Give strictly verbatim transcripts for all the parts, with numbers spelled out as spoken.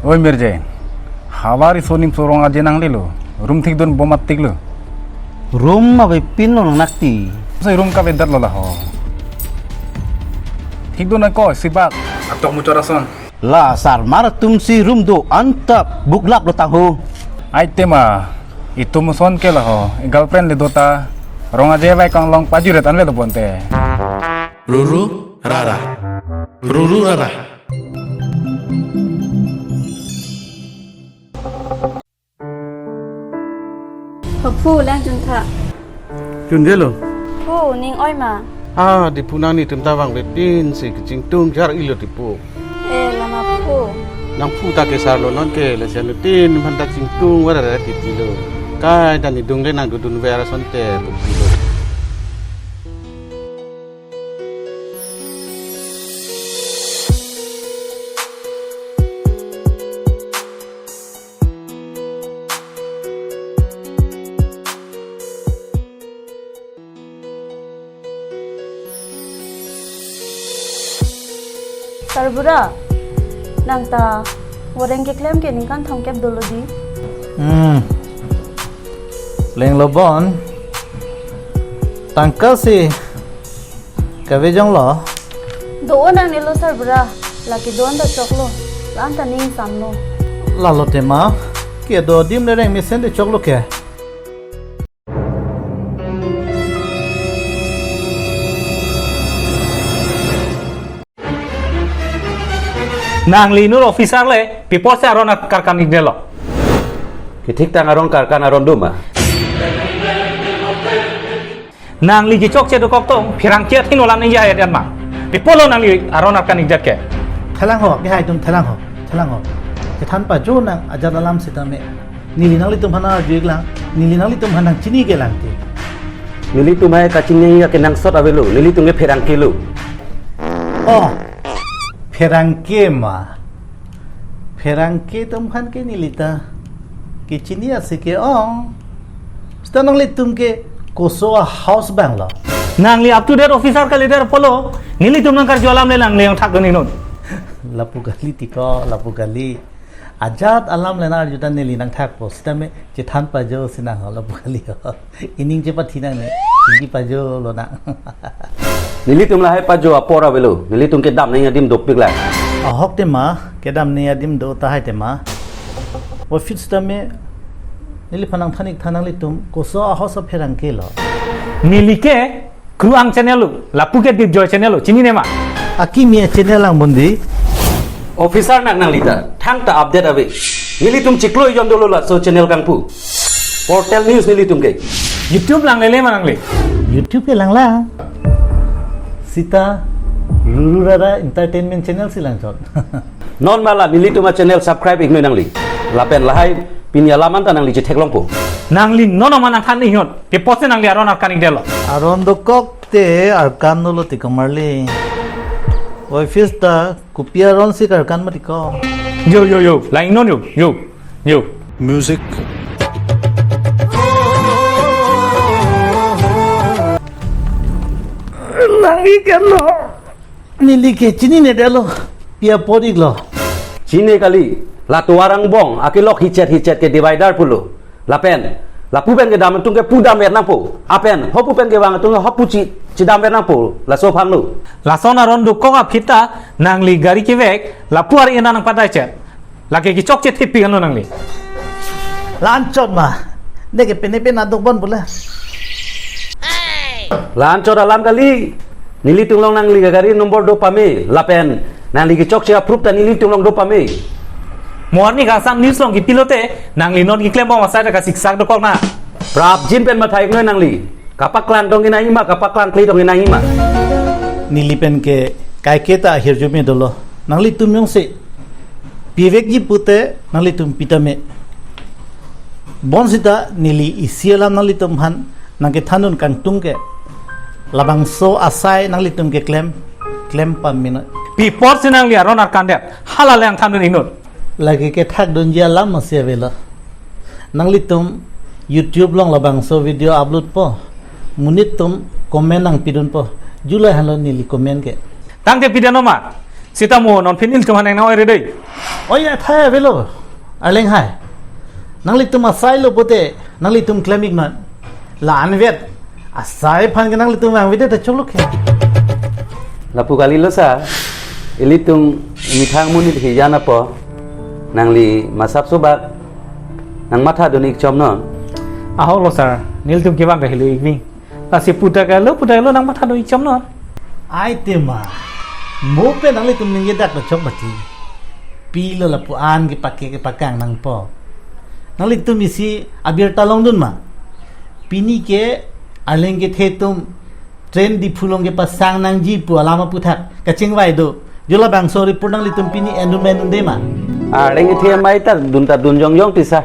Oi Mirjeng, havar iso nimso rong aje nanglelo, room thikdun bom atiklo. Room avepinlo nang nakti. Sai room kavedatlo laho. Thikdun ako sibak. Atok muchot ason. La sarmar atumsi room do-an ta book lap lo tangho. Ai tema, itum ason ke laho, i girlfriend le do ta, rong aje vai kanglong pajuret anle lo bonte. Ruru rara. Ruru rara. Phu lang juntha. Jun delo. Phu ning oi ma. Ah, Diphu nangtum ta vangvepinsi kachingtung jar ilo Diphu. Eh, lama phu. Nang phu ta kesarlo non ke, lasi anuttin aphan ta chingtung vara ra titilo. Kai ta nidung le nangdodun ver asonte pupilo. Sarbura, nang ta voreng keklem ke ningkan thomkep dolo di. Hmm. Lenglo bon. Tangka si kave jonglo. Do-o nangnelo sarbura, lake do-an ta choklo, la-an ta ning samlo. Lalo tema, kedo adim le reng mesen de choklo ke. Nangli inut officer le, pi apotsi aron karkan-ikdetlo? Kethiktang aron karkan aron do ma? Nangli kechokche dokok tong, pherangke athengno alam ningje hai-et ma? Pi apotlo nangli aron karkan-ikdet ke? Thelang ho, kehai atum thelang ho, thelang ho. Chethan pajo nang ajat alam sitame. Neli nanglitum aphan arju-iklang, neli nanglitum aphan nangchini kelang ke. Nelitum hai kachini ya kenangsot avelo, nelitum ke pherangke lo. Oh, pherangke ma. Pherangke atum aphan ke neli ta kechini ase ke-ong. Seta nanglitum ke koso a-house abang lo. Nangli up to date officer kalidet apotlo, nelitum nangkarju alam le nangli nangthakdun-iknon. Lapu kali tiko, lapu kali. Ajat alam le nang-arju ta neli nangthakpo, sitame chethan pajo si nang ho lapu kali ho. Ining chepathi nangne, chingki pajolo nang. Nelitum lahai pajo apor avelo, nelitum kedam nangji adim dopik lang. Ahok tema, kedam nangji adim do tahai tema. Office tame, neliphan nangthan-iktha nanglitum, koso a-house apherangke lo. Neli ke Kru-ang channel lo, lapu ke Dipjoy channel lo, chinine ma? Akimi channel lang bon di. Officer nang nangli ta, thangta update ave. Nelitum chiklo ejon dolo laso channel kangpu. Portal News nelitum ke. YouTube langlele ma nangli? YouTube ke langlang. Sita Ruru Rara Entertainment Channel si langchot. Non ma la nelitum a-channel subscribe-iknoi nangli. Lapen lahai pini alam anta nangli chetheklongpo. Nangli non ma nangthan-iknon. Pi apotsi nangli aron karkan-ikdetlo? Aron dokok te karkan dolo tiko marli. Office ta kopi aron si karkan ma tiko. Yo, yo, yo. La-iknon yo, yo, yo. Music. Nangli keno. Neli ke chininedetlo, pi apot-iklo. Chini kali, la tovar angbong, akelok hichet hichet ke divider pulo. Lapen, lapu pen kedam atum ke pu damver nangpo. Apen, hopu pen kevang atum ke hopu chi, chidamver nangpo. Laso aphan lo. Lason aron dokok aphi ta, nangli gari kevek, lapu ar-e nangpadai chet. Lake kechokche thepik anlo nangli. La-anchot ma. Neke pene pene adok bon pula. La-anchot alam kali. Nelitum along nangli gari number do pame. Lapen nangli kechokche a-proof ta nelitum along do pame. Morning Assam News along kipilote nangli non keklem bom asai ta kasiksak dokok na. Prapjin pen mathai-iknoi nangli. Kapaklang tong kenangji ma, kapaklang kle tong kenangji ma. Neli pen ke kaiketa ahirjume dolo. Nanglitum jongsi pivekji pute nanglitum pitame. Bonsita neli isi alam nanglitum aphan nangkethandun kangtung ke. Labangso asai nanglitum keklem, klem pamenoi. Pi apotsi nangli aron karkandet, hala le nangthandun-iknon. Lake kethakdunji alam masi avelo. Nanglitum YouTube along labangso video upload po. Monit atum comment nangpidunpo. July henlo neli comment ke. Tangte pidunnon ma. Sita mo non pini nelitum aphan nang oi re dei. Oi, athai avelo. Arleng hai. Nanglitum asai lo pote, nanglitum klem-iknon. La-an vet. Asai aphan ke nanglitum vangvedet ta choklo ke. Lapu kalilo sir. Ilitum methang monit hijan apo. Nangli masap sobak. Nang mathadun-ik chomnon. Ahok lo sir. Nelitum kevang kahelo-ikvi. Lasi puta kalo, puta kalo nang mathadun-ik chomnon. Ai tema. Mo pen nanglitum ningje dak lo chok bati. Pilo lapu-an kepake kepakang nangpo. Nanglitum isi abirta longdun ma. Pini ke arleng kethe atum train Diphu along kepasang nangji pu alam aputhak kachingvai do. Jo labangso report nanglitum pini en-un ma en-unde ma. Arleng kethe amei ta dun ta dun jongjong ti sir.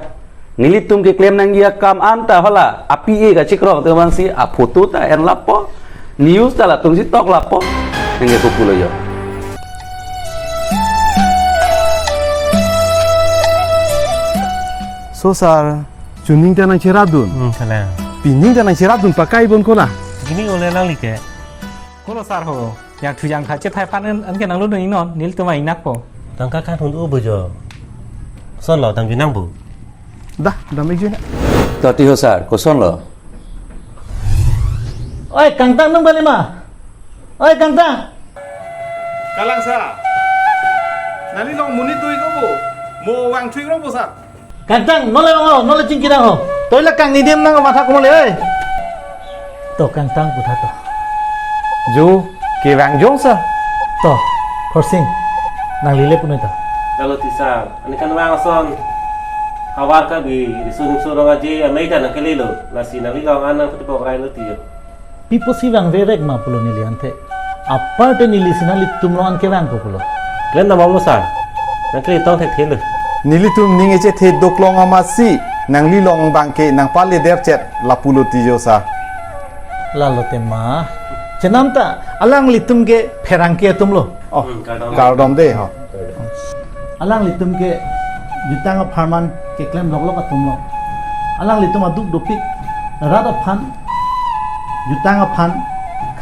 Nelitum keklem nangji akam anta hala api e kachikrok te bangsi aphoto ta en lapo. News ta latumsi tok lapo. Nangke kopulo jo. So sir, chuning ta nangcherapdun. Hmm, kalang. Pining ta nangcherapdun pakai bon kola. Gini ole lang like. Kolo sir ho. Jangthu jangtha chethai aphan an, anke nanglodun-iknon, nelitum ingnak po. Tangka khat hung do bo jo. Kosonlo damjui nang bo. Dah, dam-ikjui na. To ti ho sir, kosonlo. Oi, Kangtang nung balima. Oi, Kangtang. Kalang sir. Nangli long monit do-ik bo. Mo vangthu-ik rong bo sir. Kangtang, nonle vang ho, nonle chingki nang ho. Toi la kangni adim nang matha kumole, oi. To Kangtang putha to. Jo, kevang jong sir. To, Khorsing, nangli le punoi to. Lalo ti sir, ani kan vang ason. Havar kabi, riso nimso rong aje, amei ta nangkelelo. Lasi nangli long an nangpatibok rai lo ti jo. Pi pusi vangve vek ma pulo neli ante. Apar te neli si nanglitum along an kevang ko pulo. Klemdam bomlo sir. Nangkletong thekthe lo. Nelitum ning echethe doklong amatsi nangli long abangke nangpale derchet lapulo ti jo sir. Lalo tema. Chenam ta alanglitum ke pherangke atum lo. Oh, hmm, kardom. Kardom dei ho. Alanglitum ke jutang apharman keklem loklok atum lo. Alanglitum aduk dopik rat aphan, jutang aphan,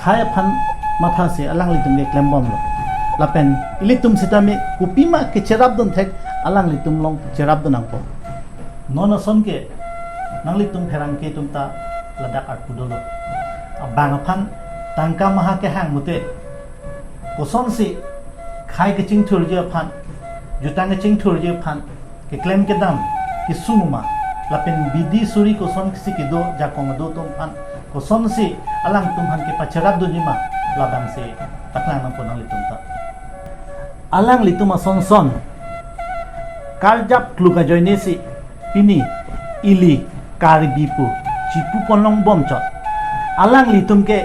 khai aphan mathasi alanglitum keklem bomlo. Lapen ilitum sitame kopima kecherapdun thek alanglitum along cherapdun nangpo. Non ason ke nanglitum pherangke atum ta ladak arpu dolo. Abang aphan tangka maha kehang mute. Kosonsi khai kachingthurji aphan, jutang kachingthurji aphan, keklem kedam, kesung ma, lapen bidi suri kosonsi kedo, jakong kedo atum aphan, kosonsi alangtum aphan kepacherapdunji ma, labangsi paklang nangpo nanglitum ta. Alanglitum ason son, karjap kluk ajoinesi, pini ili Karbi pu chipu ponlong bomchot. Alanglitum ke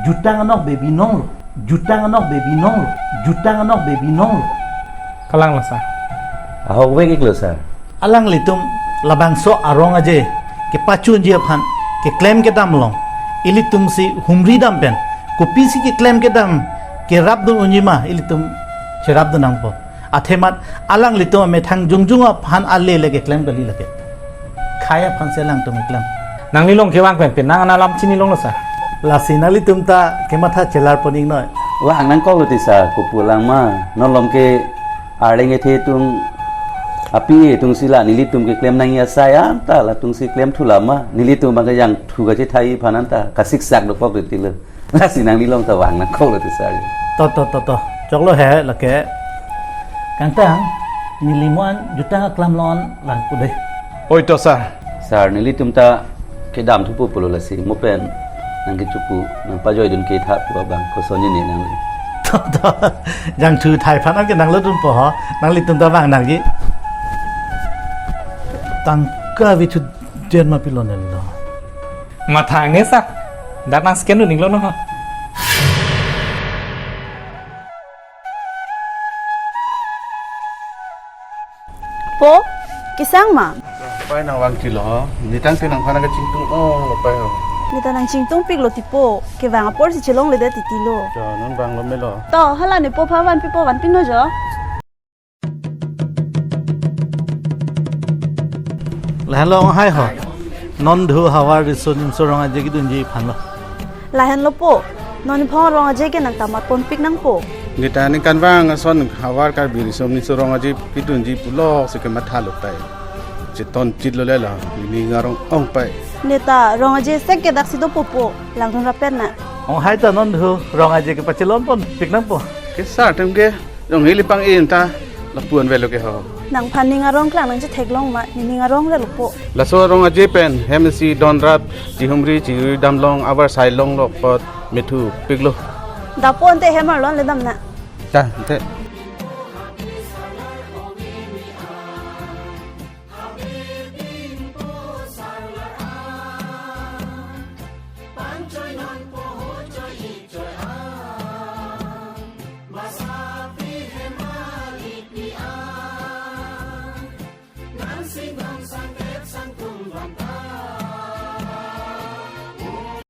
jutang anokbe binong lo, jutang anokbe binong lo, jutang anokbe binong lo. Kalang lo sir. Ahok vek-iklo sir. Alanglitum labangso arong aje kepachunji aphan keklem kedam along ilitum si humri dam pen kopisi keklem kedam kerapdun unji ma ilitum cherapdun nangpo. Athemat alanglitum amethang jongjong aphan ale le keklem kali lake. Khai aphan si alangtum keklem. Nangli long kevang pen penang an alam chini longlo sir. Lasi nanglitum ta kematha chelar pon-iknoi. Vang nangkoklo ti sir, kopu lang ma. Non along ke arleng kethe atum api atum si la nelitum keklem nangji asai anta latum si klemthu lama. Nelitum abang kejangthu kachethai aphan anta kasiksak dokok ti lo. Lasi nangli long ta vang nangkoklo ti sir. To, to, to, to. Choklo he lake. Kangtang, neli mo an jutang aklam along an vangpo dei. Oi to sir. Sir, nelitum ta kedam thupo pulo lasi mo pen nangkechopu nangpajoidun ketha pu abang kosonji ne nangli. To, to. Jangthu thai aphan ke nanglodunpo ho. Nanglitum ta vang nangji. Tangka vithu den ma pilo neli lo. Mathang ne sir. Dak nang scan dun-iklo non ho. Po, kesang ma? Pai nangvang tilo. Nitang te nangphan kachingtung, oh, pai ho. Neta nangchingtung piklo ti po. Kevang apor si chelongledet titi lo. Jo, non vanglo melo. To, hala ne po pha vanpipo, vanpinlo jo. Lahenlo hai ho. Non dhu havar riso nimso rong aje kedunji aphan lo. Lahenlo po. Non iphong rong aje ke nangtamat ponpik nangpo. Neta ningkan vang ason havar Karbi Riso Nimso Rong Aje pidunji puloksi kematha lo tai. Cheton chit lo le la, nening arong ong pai. Neta Rong Aje sek ke daksi dopo po, langdun rap-et na. Ong hai ta non thu, Rong Aje kepachelon ponpik nangpo. Ke sar tem ke, jong hili pang-e ta, lapu-an avelo ke ho. Nangphan ning arong klang nangchetheklong ma, nening arong le lo po. Laso Rong Aje pen, hem isi don rat, chihumri, chihumri damlong, avarsai longlok apot, methupik lo. Dapo ante hem arlo le damna. Ta, ante.